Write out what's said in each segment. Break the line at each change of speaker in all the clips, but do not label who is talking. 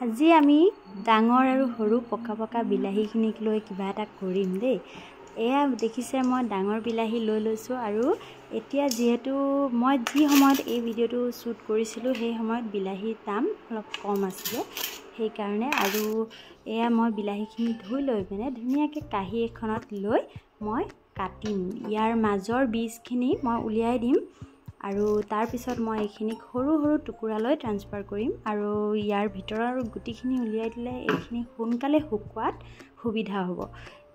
আজি আমি ডাঙৰ আৰু সৰু পকা পকা বিলাহীখিনিক লৈ কিবা এটা কৰিম দেই। এয়া দেখিছে, মই ডাঙৰ বিলাহী লৈ লৈছোঁ। আৰু এতিয়া যিহেতু মই যি সময়ত এই ভিডিঅ'টো শ্বুট কৰিছিলোঁ, সেই সময়ত বিলাহীৰ দাম অলপ কম আছিলে, সেইকাৰণে। আৰু এয়া মই বিলাহীখিনি ধুই লৈ পিনে ধুনীয়াকৈ কাঁহী এখনত লৈ মই কাটিম। ইয়াৰ মাজৰ বীজখিনি মই উলিয়াই দিম আৰু তাৰপিছত মই এইখিনিক সৰু সৰু টুকুৰালৈ ট্ৰান্সফাৰ কৰিম। আৰু ইয়াৰ ভিতৰৰ গুটিখিনি উলিয়াই দিলে এইখিনি সোনকালে শুকোৱাত সুবিধা হ'ব।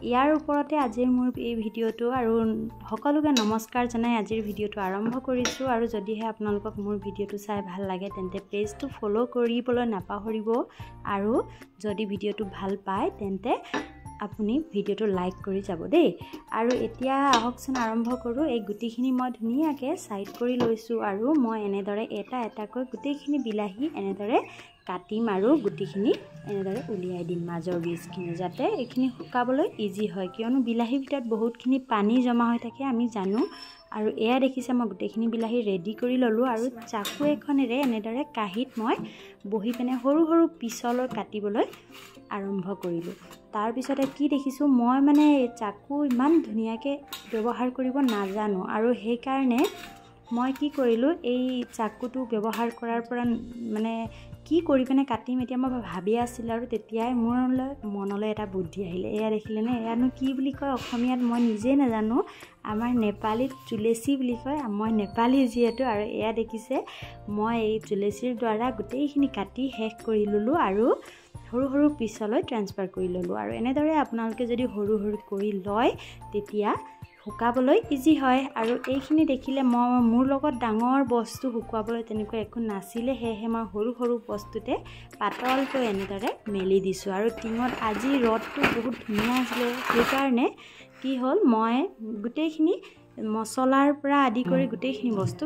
ইয়াৰ ওপৰতে আজিৰ মোৰ এই ভিডিঅ'টো। আৰু সকলোকে নমস্কাৰ জনাই আজিৰ ভিডিঅ'টো আৰম্ভ কৰিছোঁ। আৰু যদিহে আপোনালোকক মোৰ ভিডিঅ'টো চাই ভাল লাগে, তেন্তে পেজটো ফ'ল' কৰিবলৈ নাপাহৰিব। আৰু যদি ভিডিঅ'টো ভাল পায়, তেন্তে আপুনি ভিডিঅ'টো লাইক কৰি যাব দেই। আৰু এতিয়া আহকচোন আৰম্ভ কৰোঁ। এই গুটিখিনি মই ধুনীয়াকৈ ছাইড কৰি লৈছোঁ আৰু মই এনেদৰে এটা এটাকৈ গোটেইখিনি বিলাহী এনেদৰে কাটিম আৰু গুটিখিনি এনেদৰে উলিয়াই দিম, মাজৰ বীজখিনি, যাতে এইখিনি শুকাবলৈ ইজি হয়। কিয়নো বিলাহীৰ ভিতৰত বহুতখিনি পানী জমা হৈ থাকে, আমি জানো। আৰু এয়া দেখিছে, মই গোটেইখিনি বিলাহী ৰেডি কৰি ল'লোঁ আৰু চাকু এখনেৰে এনেদৰে কাঁহীত মই বহি পিনে সৰু সৰু পিচলৈ কাটিবলৈ আৰম্ভ কৰিলোঁ। তাৰপিছতে কি দেখিছোঁ, মই মানে চাকু ইমান ধুনীয়াকৈ ব্যৱহাৰ কৰিব নাজানো আৰু সেইকাৰণে মই কি কৰিলোঁ, এই চাকুটো ব্যৱহাৰ কৰাৰ পৰা মানে কি কৰি পিনে কাটিম এতিয়া মই ভাবি আছিলোঁ। আৰু তেতিয়াই মোৰলৈ মনলৈ এটা বুদ্ধি আহিলে। এয়া দেখিলেনে? এয়ানো কি বুলি কয় অসমীয়াত মই নিজেই নাজানো। আমাৰ নেপালীত চুলেচি বুলি কয়, মই নেপালী যিহেতু। আৰু এয়া দেখিছে, মই এই চুলেচিৰ দ্বাৰা গোটেইখিনি কাটি শেষ কৰি ল'লোঁ আৰু সৰু সৰু পিচলৈ ট্ৰেন্সফাৰ কৰি ল'লোঁ। আৰু এনেদৰে আপোনালোকে যদি সৰু সৰু কৰি লয়, তেতিয়া শুকাবলৈ ইজি হয়। আৰু এইখিনি দেখিলে, মই মোৰ লগত ডাঙৰ বস্তু শুকুৱাবলৈ তেনেকুৱা একো নাছিলে, সেয়েহে মই সৰু সৰু বস্তুতে পাতলকৈ এনেদৰে মেলি দিছোঁ। আৰু টিঙত আজি ৰ'দটো বহুত ধুনীয়া আছিলে, সেইকাৰণে কি হ'ল, মই গোটেইখিনি মছলাৰ পৰা আদি কৰি গোটেইখিনি বস্তু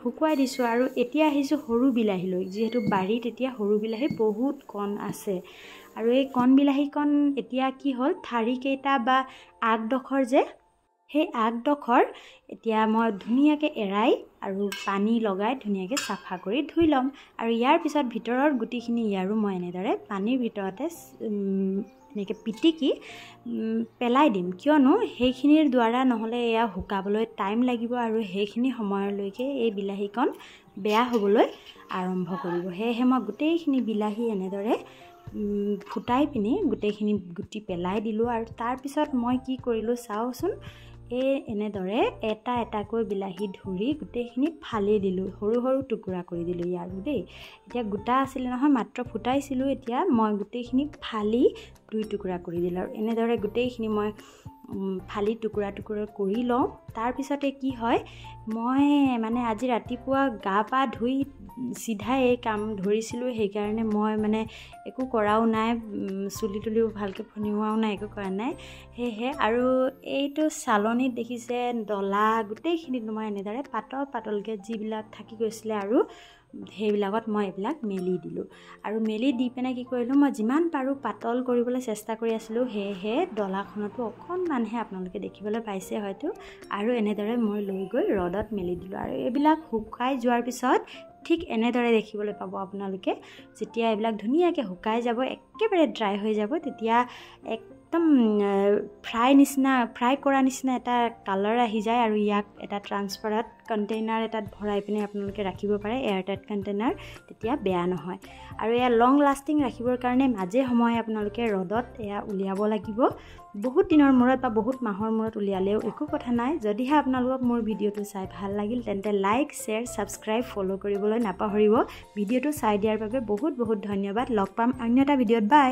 শুকুৱাই দিছোঁ। আৰু এতিয়া আহিছোঁ সৰু বিলাহীলৈ। যিহেতু বাৰীত এতিয়া সৰু বিলাহী বহুত কণ আছে, আৰু এই কণ বিলাহীকণ এতিয়া কি হ'ল, ঠাৰিকেইটা বা আগডোখৰ যে, সেই আগডোখৰ এতিয়া মই ধুনীয়াকৈ এৰাই আৰু পানী লগাই ধুনীয়াকৈ চাফা কৰি ধুই ল'ম। আৰু ইয়াৰ পিছত ভিতৰৰ গুটিখিনি ইয়াৰো মই এনেদৰে পানীৰ ভিতৰতে এনেকৈ পিটিকি পেলাই দিম। কিয়নো সেইখিনিৰ দ্বাৰা নহ'লে এয়া শুকাবলৈ টাইম লাগিব আৰু সেইখিনি সময়লৈকে এই বিলাহীকণ বেয়া হ'বলৈ আৰম্ভ কৰিব। সেয়েহে মই গোটেইখিনি বিলাহী এনেদৰে ফুটাই পিনি গোটেইখিনি গুটি পেলাই দিলোঁ। আৰু তাৰপিছত মই কি কৰিলোঁ চাওঁচোন, এই এনেদৰে এটা এটাকৈ বিলাহী ধৰি গোটেইখিনি ফালি দিলোঁ, সৰু সৰু টুকুৰা কৰি দিলোঁ ইয়াৰো দেই। এতিয়া গোটা আছিলে নহয়, মাত্ৰ ফুটাইছিলোঁ। এতিয়া মই গোটেইখিনি ফালি দুই টুকুৰা কৰি দিলোঁ আৰু এনেদৰে গোটেইখিনি মই ফালি টুকুৰা টুকুৰা কৰি লওঁ। তাৰপিছতে কি হয়, মই মানে আজি ৰাতিপুৱা গা পা ধুই চিধাই এই কাম ধৰিছিলোঁ, সেইকাৰণে মই মানে একো কৰাও নাই, চুলি তুলিও ভালকৈ ফণিওৱাও নাই, একো কৰা নাই। সেয়েহে আৰু এইটো চালনীত দেখিছে, ডলা গোটেইখিনিত মই এনেদৰে পাতল পাতলকৈ যিবিলাক থাকি গৈছিলে আৰু সেইবিলাকত মই এইবিলাক মেলি দিলোঁ। আৰু মেলি দি পিনে কি কৰিলোঁ, মই যিমান পাৰোঁ পাতল কৰিবলৈ চেষ্টা কৰি আছিলোঁ, সেয়েহে ডলাখনতো অকণমানহে আপোনালোকে দেখিবলৈ পাইছে হয়তো। আৰু এনেদৰে মই লৈ গৈ ৰ'দত মেলি দিলোঁ আৰু এইবিলাক শুকাই যোৱাৰ পিছত ঠিক এনেদৰে দেখিবলৈ পাব আপোনালোকে। যেতিয়া এইবিলাক ধুনীয়াকৈ শুকাই যাব, একেবাৰে ড্ৰাই হৈ যাব, তেতিয়া একদম ফ্ৰাই নিচিনা, ফ্ৰাই কৰা নিচিনা এটা কালাৰ আহি যায়। আৰু ইয়াক এটা ট্ৰান্সফাৰত কণ্টেইনাৰ এটাত ভৰাই পিনে আপোনালোকে ৰাখিব পাৰে, এয়াৰ টাইট কণ্টেইনাৰ, তেতিয়া বেয়া নহয়। আৰু এয়া লং লাষ্টিং ৰাখিবৰ কাৰণে মাজে সময়ে আপোনালোকে ৰ'দত এয়া উলিয়াব লাগিব। বহুত দিনৰ মূৰত বা বহুত মাহৰ মূৰত উলিয়ালেও একো কথা নাই। যদিহে আপোনালোকক মোৰ ভিডিঅ'টো চাই ভাল লাগিল, তেন্তে লাইক, শ্বেয়াৰ, ছাবস্ক্ৰাইব, ফ'ল' কৰিবলৈ নাপাহৰিব। ভিডিঅ'টো চাই দিয়াৰ বাবে বহুত বহুত ধন্যবাদ। লগ পাম অন্য এটা ভিডিঅ'ত। বাই।